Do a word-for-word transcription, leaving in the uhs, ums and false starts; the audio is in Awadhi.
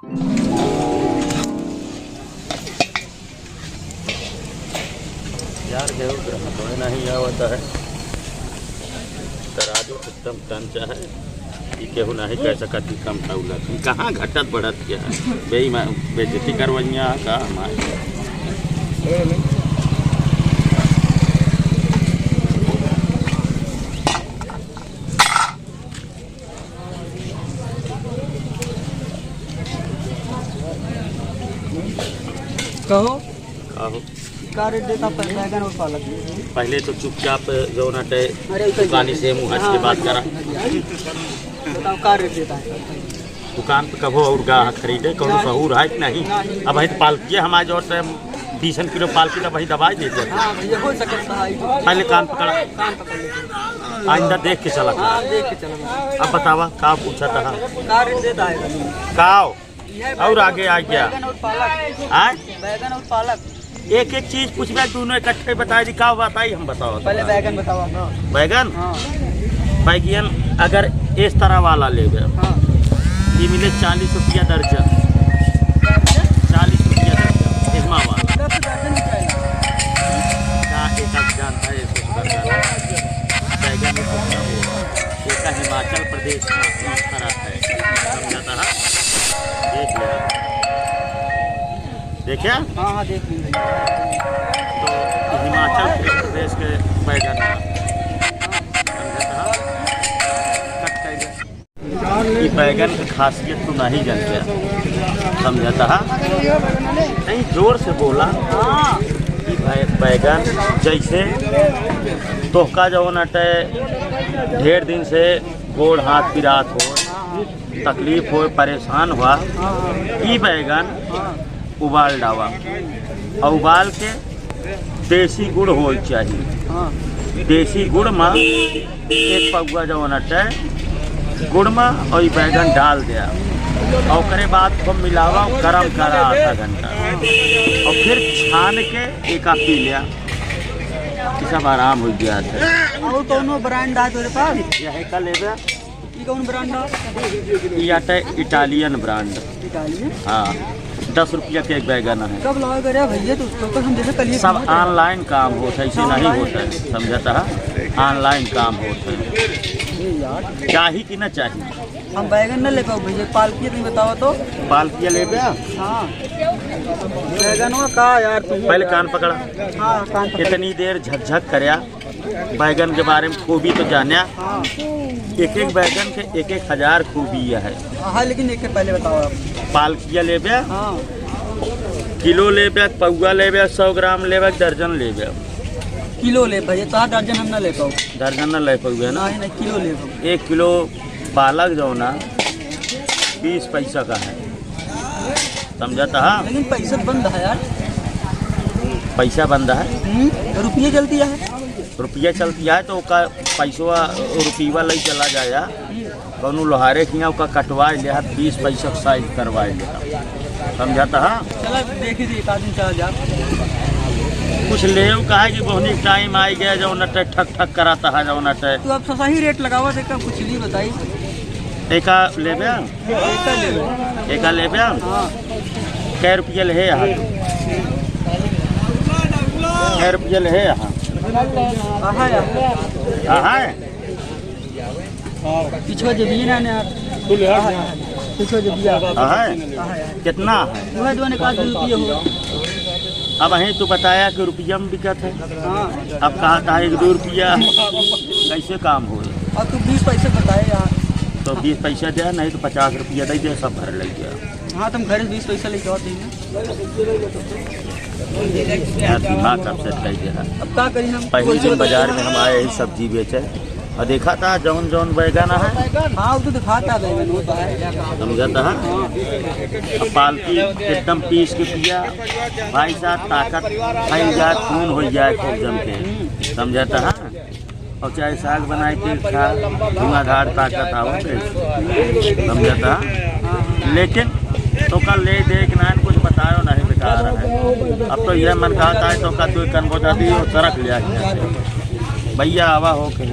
यार, गेहूं के हाथवे नहीं आवत है। तराजू एकदम टंच है। ई केहू नहीं कह सकत कि कम तौलत। ई कहाँ घटत बढ़त क्या है? बेईमान, बेइज्जती करवइया का हमारे। कहो। का हो? का रेट देता प-, बैगन और पालक? पहले तो चुपचाप जौन हटे, अरे, ऐसे दुकानी से मुँह हट के हाँ, बात करा। बताओ, का रेट देता है? दुकान पे कबो और गाहक खरीदे, कौनो ना। सहूर है कि नहीं? नहीं। अब है तो पालकिए हमारे जो है, बीसन किलो पालकी तो वही दबाई देते हैं। हाँ, भैया, हो सकता है। पहले कान पकड़ा। कान पकड़ लेते हैं। आइंदा देख के चला। हाँ, देख के चला। अब बतावा, का पूछा था? का रेट देता है? काव? और आगे आ गया। बैगन और पालक। आय? बैगन और पालक। एक एक चीज पूछबे, दोनों इकट्ठे बताई दी, का बताई हम बताओ। पहले बैगन बताओ। बैगन? हाँ। बैगन अगर इस तरह वाला लेबे, हाँ। ये मिले चालीस रुपया दर्जन। दर्जन? चालीस रुपया दर्जन, एहमा वाला। दस दर्जन की चाहिए। का एक आध जानता है, एक दर्जन। बैगन में कुछ ना हो। ये का हिमाचल प्रदेश में इस तरह है। समझा था? देख लिया। देखा? हाँ, हाँ, देख ली भैया। तो हिमाचल प्रदेश के बैगन है। समझा था? कट कर दे। ई बैगन के खासियत तू नहीं जानते। समझा था? नहीं, जोर से बोला। ई बै-, बैगन जैसे तोहका जवन अटे ढेर दिन से गोड़ हाथ पिरात हो, तकलीफ हो, परेशान हुआ, ई बैगन उबाल डावा और उबाल के देसी गुड़ होए चाहिए। हाँ। देसी गुड़ में एक पौवा जवन अटे गुड़ में और ई बैगन डाल दिया और ओकरे बाद खूब मिलावा, गरम करा आधा घंटा और फिर छान के एका पी लिया। ई सब आराम हो गया है। और कौनो ब्रांड है तोरे पास? यह का लेबे? ई कौन ब्रांड है? ई आटे इटालियन ब्रांड। इटालियन? हाँ, दस रुपया के एक बैगन है। कब लाओगे रे भैया? तो उसको हम जैसे कल ही सब ऑनलाइन काम होता है, ऐसे नहीं होता है, समझा था? ऑनलाइन काम होता है। ये यार। चाही कि ना चाही? हम बैगन ना ले पाओ भैया, पालकिया तुम बताओ तो। पालकिया लेबे? हाँ। बैगनवा का यार तुम? पहले कान पकड़ा। हाँ, कान पकड़। इतनी देर झकझक करया, बैगन के बारे में खूबी तो जान्या। हाँ। एक एक बैगन के एक एक हजार खूबी है। हाँ, लेकिन एक के पहले बताओ आप। पालकिया लेबे? हाँ। किलो लेबे, पौवा लेबे, सौ ग्राम लेबे, दर्जन लेबे? किलो ले भैया, तो दर्जन हम ना ले पाओ। दर्जन ना ले पाओ ना? नहीं, नहीं, किलो ले पाओ। एक किलो पालक जो ना, बीस पैसा का है, समझा था? लेकिन पैसा बंद है यार। पैसा बंद है? हम्म, रुपया चलती है। रुपया चलती है तो ओका पैसवा, रुपया लई चला जाया। हम्म। कौनो लोहारे के यहाँ ओका कटवाए ले हाथ, बीस पैसा का साइज करवाए ले हाथ। समझा था? चला देखी जी, एक आदमी चला जा। कुछ लेव कहा कि बोहनी टाइम आई गया, जो नटे ठक ठक कराता है, जो नटे। तो अब सही रेट लगावा, देखा कुछ नहीं बताई। एका लेबे? एका लेबे। एका लेबे? हाँ। कै रुपया ले है यहाँ? कै रुपया ले है यहाँ? आहा यार। आहा है? पिछवा जे बिया ना, ना। पिछवा जे बिया। आहा है? आहा यार। कितना है? वह दो ने का दो रुपया हो। अब अहीं तू बताया कि रुपया में बिकत है। हाँ। अब कहा था एक दो रुपया, कैसे काम होए? अब तू बीस पैसे बताए यार। तो बीस पैसा दे, नहीं तो पचास रुपया दे दे, सब भर ले गया। हाँ, तुम घर से बीस पैसा लेके आते हैं। यार, दिमाग upset कर दे रहा। अब का करी हम? पहले दिन बाजार में हम आए, यही सब्जी बेचे। और देखा था जौन जौन बैगन है। हाँ, वो तो दिखाता बैगन, वो तो है। समझा था? हाँ। अब पालकी एकदम पीस के पिया, भाई साहब, ताकत फैल जाए, खून हो जाए खूब जम के। समझा था? और चाहे साग बनाए के खा, धुआंधार ताकत आवत है। समझा था? लेकिन तो कल ले दे के ना कुछ बतायो नहीं बेकार है। अब तो यह मन कहता है तो का तू कन बोझा दी और सरक लिया। भैया आवा हो के।